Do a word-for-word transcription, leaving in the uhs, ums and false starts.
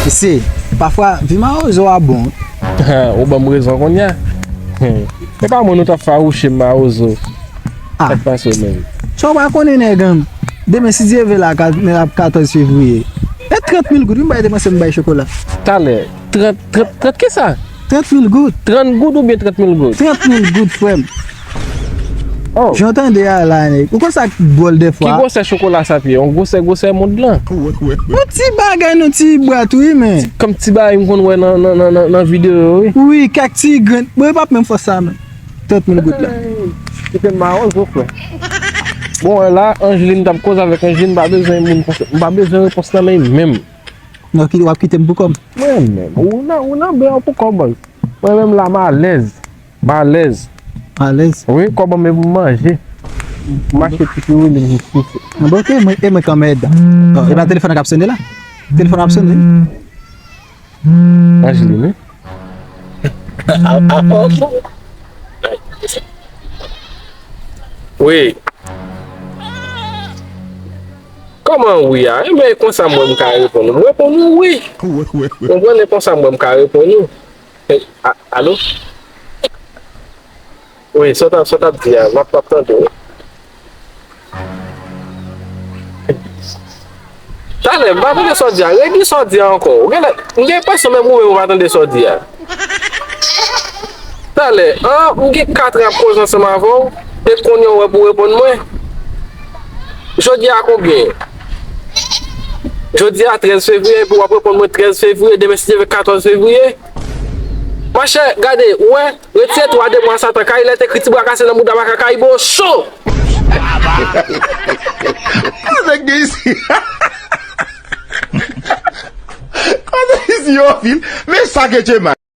Mesye, pafwa, vi mawozo a bon. Ou ban m rezon kounye a. E pa mwen nou t ap fawouche mawozo. Ah. Sa k pase w menm? Sa w pa konnen nèg an. Demen, si Dye vle, la ka- ap katòz fevriye. E trant mil goud, wi, m bay depanse, m bay chokola. Talè, trant, trant, trant kisa? Trant mil goud. Trant goud oubyen trant mil goud? Trant mil goud, frè m. Oh. Jan w tande a la, nèg. Ou konn sa k dwòl dèfwa? Ki gwosè chokola sa t ye? Yon gwosè, gwosè mond lan. Yon ti bagay, yon ti bwat, wi, men. Kòm ti bagay m konn wè nan, nan, nan, nan, nan videyo yo, wi. Wi, kèk ti grenn. Bon, e p ap menm fòs sa, men. Trant mil goud la. Kite m mawozo, frè. Bon, la, Angeline, t ap koze avèk Angeline, m pa bezwen moun, m pa bezwen repons nan men menm. Non, ki, w ap kite m pou kò m? Mwen menm, ou nan, ou nan bè pou kò m, bòy. Mwen menm la, m alèz. M alèz. Alèz? Wi, kòb an men pou manje. M achte ti piwouli, m souse. Ah, bon, ok, mwen, e mwen kanmèd. Oh, e pa telefòn nan k ap sone la? Telefòn nan ap sone? Angeline, wi. Wi. Kòman wi a? Enben, konsa mwen m ka reponn ou. M reponn ou wi. Konprann, e konsa mwen m ka reponn ou. E, a, alo? Wi, sa w t ap, sa w t ap di a, m ap, m ap tande w. Talè, m pa tande sa w di a. Redi sa w di a ankò. Ou genlè, m gen enpresyon menm ou menm ou pa tande sa w di a. Talè, an, m gen kat an ap koze ansanm avè w, e kounye a w wè pou w reponn mwen. Jodi a konbyen? Jodi a trèz fevriye, epi w ap reponn mwen trèz fevriye, demen si Dye vle katòz fevriye. Monchè, gade, ou wè, retire twa de mwa Satan kay, lè te ekri ti bra kase nan bouda makak Ayibo cho! Kote gen isi? Kote isi yo fil? Men sa ke Djema.